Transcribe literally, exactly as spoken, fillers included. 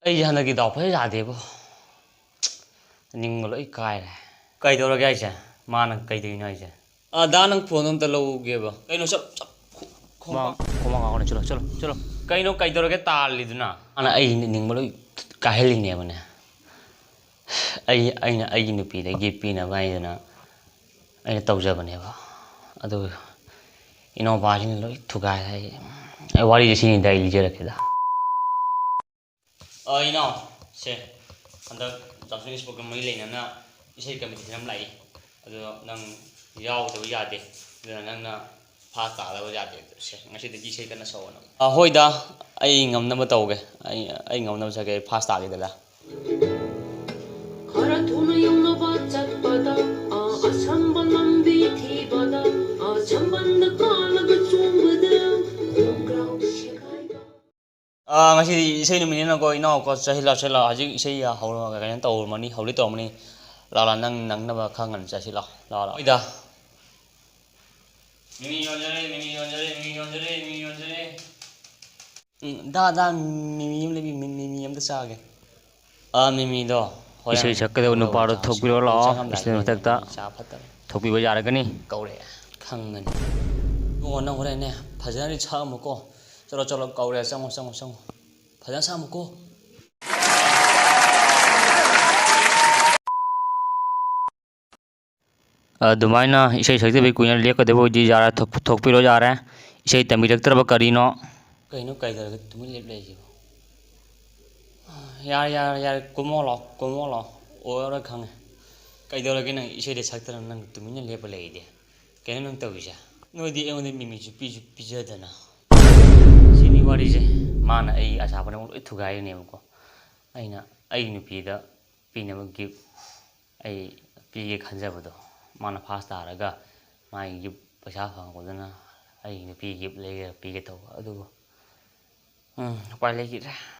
ꯑꯩꯁꯦ ꯍꯟꯗꯛꯀꯤ ꯗꯥꯎ ꯐꯖ ꯌꯥꯗꯦꯕꯣ꯫ ꯅꯤꯡꯕ ꯂꯣꯏ ꯀꯥꯏꯔꯦ꯫ ꯀꯩꯗꯧꯔꯒꯦ ꯍꯥꯏꯁꯦ? ꯃꯥꯅ ꯀꯩꯗꯧꯔꯤꯅꯣ ꯍꯥꯏꯁꯦ? ꯑ, ꯗꯥ, ꯅꯪ ꯐꯣꯟ ꯑꯝꯇ ꯂꯧꯒꯦꯕ꯫ ꯀꯩꯅꯣ ꯆꯞ, ꯆꯞ, ꯈꯣ-, ꯈꯣꯡꯄꯥꯛ꯫ ꯈꯣꯡꯄꯥꯛ ꯉꯥꯎꯒꯅꯤ꯫ ꯆꯠꯂꯣ, ꯆꯠꯂꯣ, ꯆꯠꯂꯣ꯫ ꯀꯩꯅꯣ ꯀꯩꯗꯧꯔꯒꯦ ꯇꯥꯜꯂꯤꯗꯨꯅ? ꯃꯥꯅ ꯑꯩ ꯅꯤꯡꯕ ꯂꯣꯏ ꯀꯥꯏꯍꯜꯂꯤꯅꯦꯕꯅꯦ꯫ ꯑꯩ, ꯑꯩꯅ ꯑꯩꯒꯤ ꯅꯨꯄꯤꯗ gift ꯄꯤꯅꯕ ꯍꯥꯏꯗꯅ ꯑꯩꯅ ꯇꯧꯖꯕꯅꯦꯕ꯫ ꯑꯗꯨ ꯏꯅꯥꯎꯄꯥꯁꯤꯅ ꯂꯣꯏ ꯊꯨꯒꯥꯏꯔꯦ꯫ ꯑꯩ, ꯑꯩ ꯋꯥꯔꯤꯁꯦ ꯁꯤꯅꯤꯗ ꯑꯩ ꯂꯤꯖꯔꯛꯀꯦꯗ꯫ ꯑ, ꯏꯅꯥꯎ, ꯁꯦ, ꯍꯟꯗꯛ ꯖꯥꯄꯅꯤꯁ ꯄ꯭ꯔꯣꯒ꯭ꯔꯥꯝ ꯃꯔꯤ ꯂꯩꯅꯅ ꯏꯁꯩ ꯀꯝꯄꯤꯇꯤꯁꯟ ꯑꯃ ꯂꯥꯛꯏ꯫ ꯑꯗꯨꯗ ꯅꯪ ꯌꯥꯎꯗꯕ ꯌꯥꯗꯦ꯫ ꯑꯗꯨꯅ ꯅꯪꯅ ꯐꯥꯁ ꯇꯥꯗꯕ ꯌꯥꯗꯦ꯫ ꯁꯦ, ꯉꯁꯤꯗꯒꯤ ꯏꯁꯩ ꯀꯟꯅ ꯁꯛꯑꯣ ꯅꯪ꯫ ꯑ, ꯍꯣꯏꯗ, ꯑꯩ ꯉꯝꯅꯕ ꯇꯧꯒꯦ꯫ ꯑꯩ, ꯑꯩ ꯉꯝꯅꯕ ꯁꯛꯀꯦ, ꯑꯩ ꯐꯥꯁ ꯇꯥꯒꯦꯗ꯫ ꯈꯔ ꯊꯨꯅ ꯌꯧꯅꯕ ꯆꯠꯄꯗ, ꯑ, ꯑꯁꯝꯕ ꯂꯝꯕꯤ ꯊꯤꯕꯗ, ꯑ, ꯁꯝꯕꯟꯗ ꯀꯥꯜꯂꯒ ꯆꯣꯡꯕꯗ, ꯈꯣꯡꯒ꯭ꯔꯥꯎ ꯁꯦꯒꯥꯏꯕ꯫ ꯑ, ꯉꯁꯤꯗꯤ ꯏꯁꯩ ꯅꯨꯃꯤꯠꯅꯤꯅꯀꯣ, ꯏꯅꯥꯎꯀꯣ, ꯆꯠꯁꯤꯜꯂꯣ, ꯆꯠꯁꯤꯜꯂꯣ꯫ ꯍꯧꯖꯤꯛ ꯏꯁꯩ ꯍꯧꯔ-, ꯀꯩꯅꯣ ꯇꯧꯔꯝꯃꯅꯤ, ꯍꯧꯗꯤ ꯇꯧꯔꯝꯃꯅꯤ꯫ ꯂꯥꯛꯑꯣ, ꯂꯥꯛꯑꯣ, ꯅꯪ ꯅꯪꯅꯕ ꯈꯔ ꯉꯟꯅ ꯆꯠꯁꯤꯜꯂꯣ꯫ ꯂꯥꯛꯑꯣ, ꯂꯥꯛꯑꯣ꯫ ꯍꯣꯏꯗ꯫ ꯃꯤꯃꯤ ꯌꯣꯟꯖꯔꯦ, ꯃꯤꯃꯤ ꯌꯣꯟꯖꯔꯦ, ꯃꯤꯃꯤ ꯌꯣꯟꯖꯔꯦ, ꯃꯤꯃꯤ ꯌꯣꯟꯖꯔꯦ꯫ ꯎꯝ, ꯗꯥ, ꯗꯥ, ꯃꯤꯃꯤ ꯑꯃ ꯂꯩꯕꯤ-, ꯃꯤ-, ꯃꯤꯃꯤ ꯑꯝꯇ ꯆꯥꯒꯦ꯫ ꯑꯥ, ꯃꯤꯃꯤꯗꯣ ꯍꯣꯔꯦꯟ ꯏꯁꯩ ꯁꯛꯀꯗꯕ ꯍꯧꯔꯒ ꯅꯨꯄꯥꯗꯣ ꯆꯥꯁꯤ꯫ ꯊꯣꯛꯄꯤꯔꯣ ꯂꯥꯛꯑꯣ, ꯆꯪꯉꯝꯗꯥꯏꯗ ꯁ꯭ꯇꯦꯖ ꯂꯩꯔꯝꯃꯦ꯫ ꯃꯊꯛꯇ ꯃꯤ ꯆꯥ ꯐꯠꯇꯕ꯫ ꯊꯣꯛꯄꯤꯕ ꯌꯥꯔꯒꯅꯤ꯫ ꯀꯧꯔꯛꯑꯦ, ꯈꯪꯒꯅꯤ꯫ ꯏꯕꯨꯡꯉꯣ, ꯅꯪ ꯍꯣꯔꯦꯟꯅꯦ ꯐꯖꯅꯗꯤ ꯁꯛꯑꯝꯃꯨꯀꯣ꯫ ꯆꯠꯂꯣ, ꯆꯠꯂꯣ, ꯀꯧꯔꯦ, ꯆꯪꯉꯣ, ꯆꯪꯉꯣ, ꯆꯪꯉꯣ꯫ ꯐꯖꯅ ꯁꯛꯑꯝꯃꯨꯀꯣ꯫ ꯑꯗꯨꯃꯥꯏꯅ ꯏꯁꯩ ꯁꯛꯇꯕꯤ ꯀꯨꯏꯅ ꯂꯦꯞꯀꯗꯕ ꯑꯣꯏꯗꯤ ꯌꯥꯔꯦ, ꯊꯣꯛ-, ꯊꯣꯛꯄꯤꯔꯣ ꯌꯥꯔꯦ꯫ ꯏꯁꯩ ꯇꯝꯕꯤꯔꯛꯇ꯭ꯔꯕ ꯀꯔꯤꯅꯣ? ꯀꯩꯅꯣ ꯀꯩꯗꯧꯔꯒꯦ ꯇꯨꯃꯤꯟ ꯂꯦꯞ ꯂꯩꯔꯤꯁꯤꯕꯣ? ꯌꯥꯔꯦ, ꯌꯥꯔꯦ, ꯌꯥꯔꯦ, ꯀꯨꯝꯃꯛꯑꯣ ꯂꯥꯛꯑꯣ, ꯀꯨꯝꯃꯛꯑꯣ ꯂꯥꯛꯑꯣ꯫ ꯑꯣꯏꯔꯔꯣꯏ ꯈꯪꯉꯦ꯫ ꯀꯩꯗꯧꯔꯒꯦ ꯅꯪ ꯏꯁꯩꯗ ꯁꯛꯇꯅ ꯅꯪ ꯇꯨꯃꯤꯟꯅ ꯂꯦꯞꯄ ꯂꯩꯔꯤꯗꯤ? ꯀꯩꯅꯣ ꯅꯪ ꯇꯧꯔꯤꯁꯦ? ꯅꯣꯏꯗꯤ ꯑꯩꯉꯣꯟꯗ ꯃꯤꯃꯤꯁꯨ ꯄꯤꯁꯨ ꯄꯤꯖꯗꯅ꯫ ꯁꯤꯅꯤ ꯋꯥꯔꯤꯁꯦ꯫ ꯃꯥꯅ ꯑꯩ ꯑꯁꯥ ꯄꯨꯝꯅꯃꯛ ꯂꯣꯏ ꯊꯨꯒꯥꯏꯔꯤꯅꯦꯕꯀꯣ꯫ ꯑꯩꯅ ꯑꯩꯒꯤ ꯅꯨꯄꯤꯗ ꯄꯤꯅꯕ gift ꯑꯩ ꯄꯤꯒꯦ ꯈꯟꯖꯕꯗꯣ, ꯃꯥꯅ ꯐꯥꯁ ꯇꯥꯔꯒ ꯃꯥꯒꯤ gift ꯄꯩꯁꯥ ꯐꯪꯉꯛꯄꯗꯨꯅ ꯑꯩꯒꯤ ꯅꯨꯄꯤꯒꯤ gift ꯂꯩꯔꯒ ꯄꯤꯒꯦ ꯇꯧꯕ, ꯑꯗꯨꯕꯨ, ꯎꯝ, ꯎꯄꯥꯏ ꯂꯩꯈꯤꯗ꯭ꯔꯦ꯫